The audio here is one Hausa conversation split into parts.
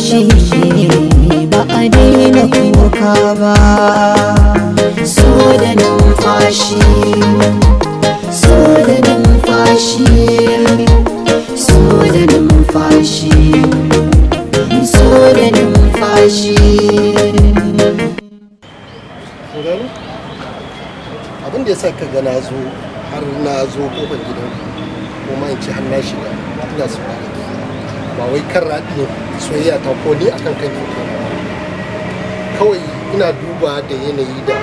Laushi, ba a daina kuka ba. So da numfashi, so da numfashi, so da numfashi, so da numfashi. Kin gane? Abin da ya sa ka ga na zo har na zo kofar gidan, ko ma in ce har na shiga, ina saurare ki, ba wai kan raɗin soyayya ta ko ni akan kanki kenan ba. Kawai ina duba da yanayi da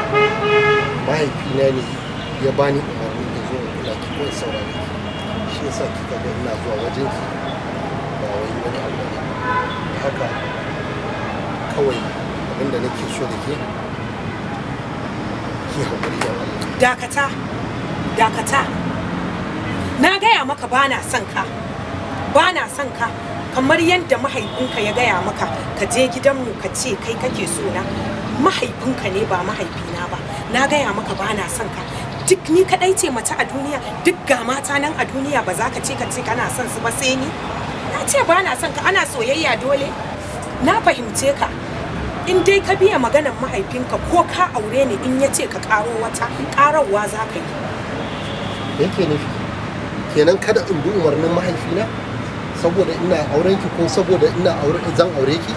mahaifina ne ya bani umarni da zo in kula ki ko in saurare ki. Shi yasa kika ga ina zuwa wajen ki, ba wai wani abu ne. Da haka kawai abin da nake so da ke, ki haƙuri dan Allah. Dakata, dakata! Na gaya maka ba na son ka, ba na son ka. Kamar yadda mahaifinka ya gaya maka ka je gidanmu ka ce kai kake so na, mahaifinka ne ba mahaifina ba. Na gaya maka ba na son ka. Duk ni kadai ce mace a duniya? Duk ga mata nan a duniya, ba za ka ce kana son su ba sai ni? Na ce ba na son ka. Ana soyayya dole? Na fahimce ka. In dai ka biya maganan mahaifinka, ko ka aure ni, in ya ce ka karo wata, karawa za ka yi. Me yake nufi kenan? Kada in bi umarnin mahaifina saboda ina auren ki, ko saboda ina aure zan aure ki?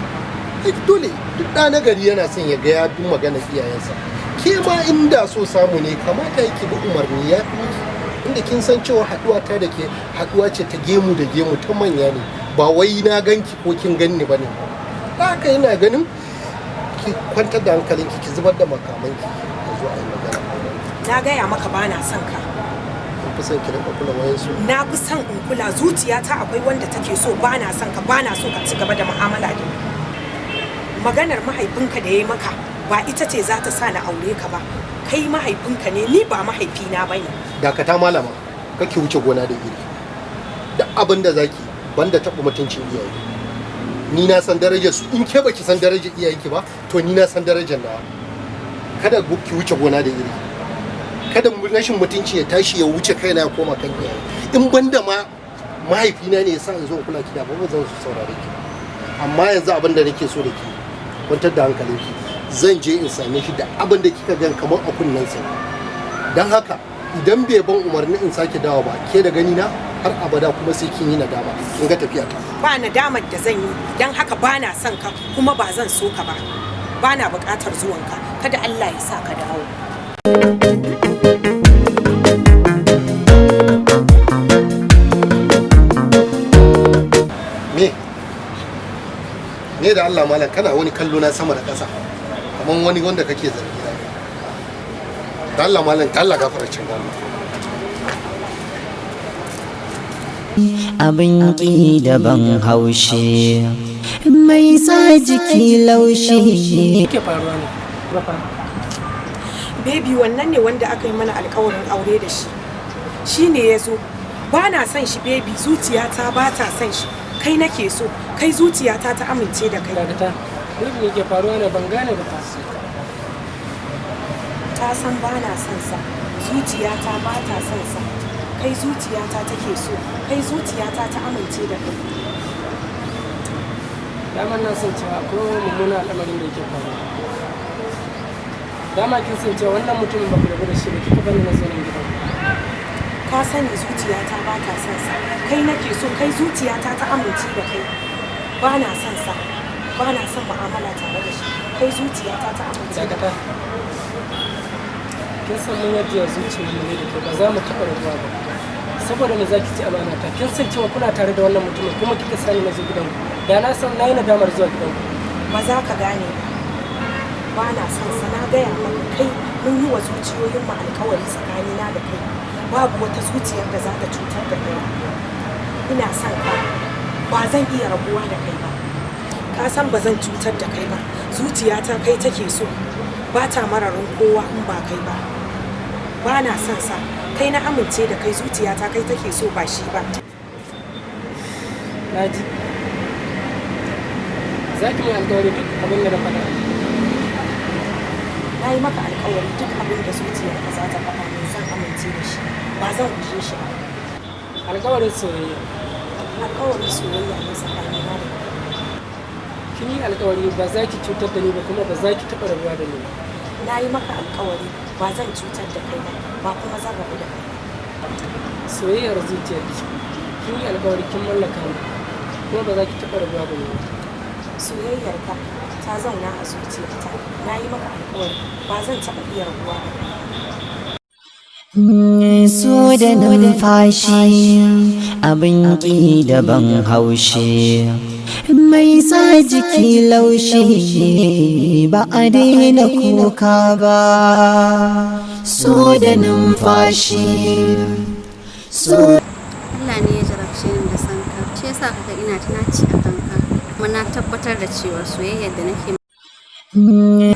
Ai dole duk ɗa na gari yana son ya ga ya bi maganar iyayensa. Ke ma inda so samu ne, kamata yake bi umarni, ya fi miki, inda kin san cewa haɗuwa ta da ke haɗuwa ce ta gemu da gemu, ta manya ne, ba wai na ganki ko kin ganni ba ne. Haka ina ganin ki kwantar da hankalinki, ki zubar da makamanki, a zo a yi magana auren. Na gaya maka ba na son ka. Kin fi son ki rinka kula wayansu. Na fi son in kula zuciyata, akwai wanda take so. Ba na son ka, ba na so ka ci gaba da mu'amala da ni. Maganar mahaifinka da ya yi maka ba ita ce za ta sa na aure ka ba. Kai mahaifinka ne, ni ba mahaifina ba ne. Dakata malama, kake wuce gona da iri. Duk abin da zaki, banda taɓa mutuncin iyaye. Ni na san darajar su. In ke baki san darajar iyayenki ba, to ni na san darajar nawa. Kada ki wuce gona da iri. Kada rashin mutunci ya tashi ya wuce kaina ya koma kan iyaye. In banda ma mahaifina ne ya sa in zo in kula ki, da ba zan so saurare ki. Amma yanzu abin da nake so da ki, kwantar da hankalinki. Zan je in same shi da abin da kika gan kamar a kunnensa. Don haka idan bai ban umarni in sake dawo ba, ke da gani na har abada kuma sai kin yi nadama. Kin ga tafiya ta. Ba nadamar da zan yi. Don haka ba na son ka, kuma ba zan so ka ba. Ba na buƙatar zuwanka. Kada Allah ya sa ka dawo. Me me da Allah malam, kana wani kallo na sama da ƙasa kamar wani wanda kake zargi na. Da Allah malam, ta Allah gafara cin Allah. Abin ƙi da ban haushi, mai sa jiki laushi. Ke faruwa ne ba fa? Baby, wannan ne wanda aka yi mana alkawarin aure da shi. Shi ne ya zo. Ba na son shi baby, zuciyata ba ta son shi. Kai nake so, kai zuciyata ta amince da kai. Dakata baby, me ke faruwa ne? Ban gane ba fa. Ta san ba na son sa, zuciyata ba ta son sa. Kai zuciyata take so, kai zuciyata ta amince da kai. Dama na san cewa akwai mummunan al'amarin da yake faruwa. Dama kin san cewa wannan mutumin ba ku rabu da shi ba, kika bani na zo nan gidan. Ka sani zuciyata ba ta son sa. Kai nake so, kai zuciyata ta amince da kai. Ba na son sa, ba na son mu'amala tare da shi. Kai zuciyata ta amince da Dakata. kai. Kin san mun yarda zuciyar mu ne da ke, ba za mu taɓa rabuwa ba. Saboda me zaki ci amana ta? Kin san cewa kuna tare da wannan mutumin kuma kika sani na zo gidanku. Da na san, na yi nadamar zuwa gidanku. Ba za ka gane ba. Ba na son sa, na gaya maka. Kai mun yi wa zuciyoyinmu alkawari tsakanina da kai, babu wata zuciyar da za ta cutar da kai. Ina son ka, ba zan iya rabuwa da kai ba. Ka san ba zan cutar da kai ba. Zuciyata kai take so, ba ta mararin kowa in ba kai ba. Ba na son sa. Kai na amince da kai, zuciyata kai take so, ba shi ba. Na ji. Za ki mai alkawari duk abin da na faɗa? Na yi maka alkawari, duk abin da zuciyarka za ta faɗa min zan amince da shi, ba zan guje shi ba. Alkawarin soyayya. Alkawarin soyayya ne tsakanina da kai. Kin yi alkawari ba za ki cutar da ni ba kuma ba za ki taɓa rabuwa da ni ba. Na yi maka alkawari ba zan cutar da kai ba, ba kuma zan rabu da kai ba. Soyayyar zuciyarki, kin yi alkawari kin mallaka mu kuma ba za ki taɓa rabuwa da ni ba. Soyayyarka ta zauna a zuciyata. Na yi maka alkawari ba zan taɓa iya rabuwa da kai ba. So da numfashi abin ƙi daban haushi, mai sa jiki laushi ba a daina kuka ba. So da numfashi so Allah ne ya jarabce ni da san ka. Shi yasa kaga ina ta naci a kanka. Kuma na tabbatar da cewa soyayyar da nake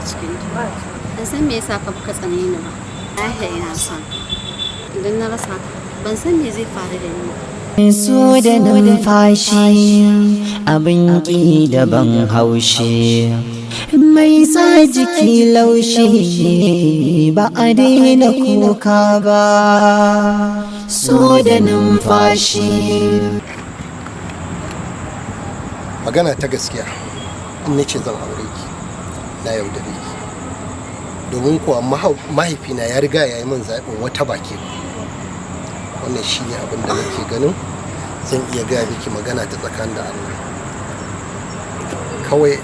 cikin ta. Ban san me yasa ka ka tsane ni ba. Lahiya ina son ka. Idan na rasa ka, ban san me zai faru da ni ba. So da numfashi abin ƙi daban haushi, mai sa jiki laushi ba a daina kuka ba. So da numfashi. Magana ta gaskiya, in nace zan aure ki, na yaudare ki, domin kuwa mahaifina ya riga ya yi min zaɓin wata baki ba. Wannan shine abin da nake ganin zan iya gaya miki, magana ta tsakanin da Allah kawai.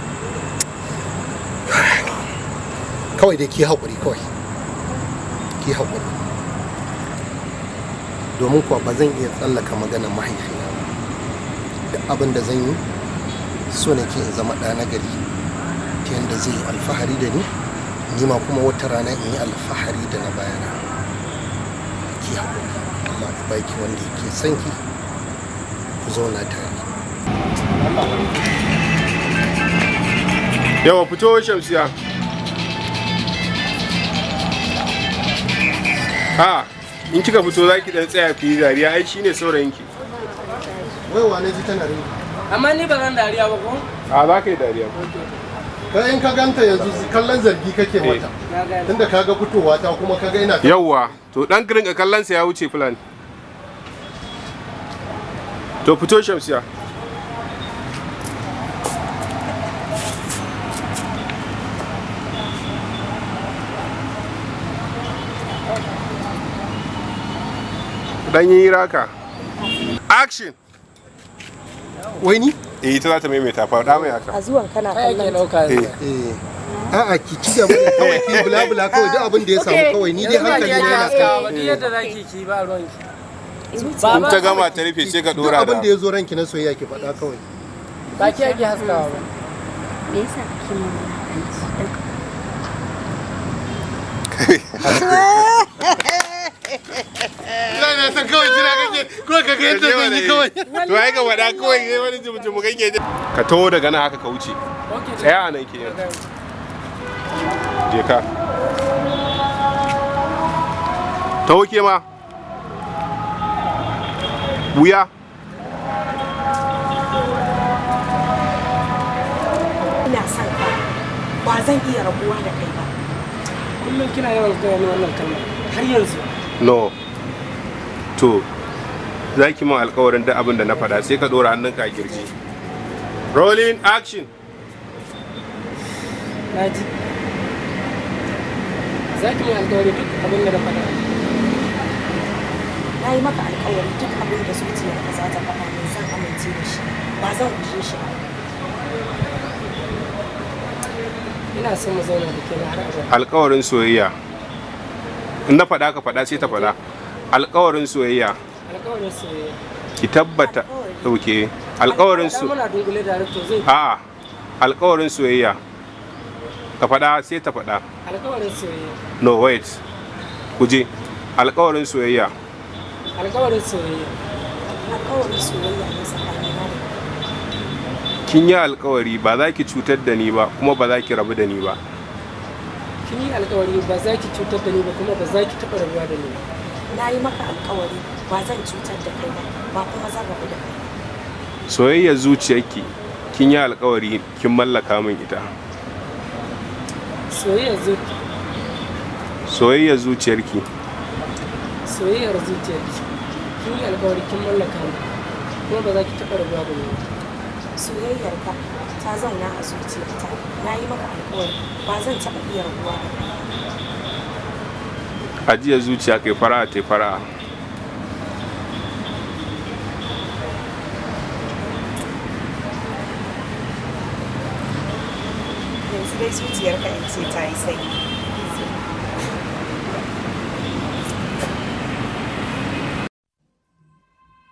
Kawai dai ki haƙuri, kawai ki haƙuri, domin kuwa ba zan iya tsallaka maganar mahaifina ba. Duk abin da zan yi, so nake in zama ɗa na gari ta yadda zai yi alfahari da ni, ni ma kuma wata rana in yi alfahari da na bayana. Ki haƙuri, Allah ya baki wanda yake son ki, ku zauna tare. Yawa, fito Shamsiya. Ha, in kika fito za ki dan tsaya ku yi dariya, ai shine saurayinki. Wai wane ji tana rinki? Amma ni ba zan dariya ba ko? A, za ka yi dariya. Kai in ka ganta yanzu, kallon zargi kake mata. Na gane. Tunda kaga fitowa ta kuma kaga ina ta Yawwa, to dan rinka kallon sa ya wuce fulani. To fito Shamsiya. Dan yi raka. Action. Wai ni? Eh, ita za ta maimaita, faɗa mai haka. A zuwan kana Kai ke kallon ɗauka yanzu. Eh, a'a, ki ci gaba da kawai ki bula bula kawai, duk abin da ya samu kawai, ni dai Yanzu ba hankali ki na ake yana haskawa kai. ba, duk yadda za ki ki ba ruwanki. In ta gama ta rufe sai ka Duk dora abin da. da ya zo ranki na soyayya ki faɗa kawai. Ba ki ake haskawa ba. Me yasa kake min wulakanci? Ina na san kawai jira kake ko ka ga yadda zan yi kawai. To ai ka faɗa kawai, sai wani jumujumu kake ji. Ka taho daga nan haka ka wuce. Okay. Tsaya a nan ke. Je ka. Taho ke ma. Wuya. Ina son ka, ba zan iya rabuwa da kai ba. Kullum kina yawan gaya ni wannan kalmar. Har yanzu. No. To, za ki min alkawarin duk abin da na faɗa, sai ka ɗora hannunka a kirji. Rolling, action. Na ji. Za ki min alkawari duk abin da na faɗa. Na yi maka alkawari duk abin da zuciyarka za ta faɗa min zan amince da shi, ba zan guje shi ba. Ina son mu zauna da ke na har abada. Alkawarin soyayya. In na faɗa ka faɗa, sai ta faɗa. Alkawarin soyayya. Alkawarin soyayya. Ki tabbata. Ok. Alkawarin Da so. muna dunkule da to zai. A'a. Alkawarin soyayya. Ka faɗa, sai ta faɗa. Alkawarin soyayya. No, wait. Kuje. Alkawarin soyayya. Alkawarin soyayya. Alkawarin soyayya ne tsakanina da kai. Kin yi alkawari ba za ki cutar da ni ba kuma ba za ki rabu da ni ba. Kin yi alkawari ba za ki cutar da ni ba kuma ba za ki taɓa rabuwa da ni ba. Na yi maka alkawari ba zan cutar da kai ba, ba kuma zan rabu da kai ba. Soyayyar zuciyarki, kin yi alkawari kin mallaka min ita. Soyayyar zuci. Soyayyar zuciyarki. Soyayyar zuciyarki. Kin yi alkawari kin mallaka ni kuma ba za ki taɓa rabuwa da ni ba. Soyayyarka ta zauna a zuciyata. Na yi maka alkawari ba zan taɓa iya rabuwa da kai ba. Ajiyar zuciya kai fara'a ta fara'a. Yanzu dai zuciyarka in ce ta yi sanyi.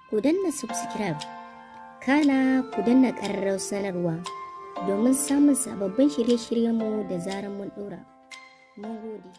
Ku danna subscribe, kana ku danna ƙararrawar sanarwa domin samun sababbin shirye-shiryenmu da zarar mun ɗora. Mun gode.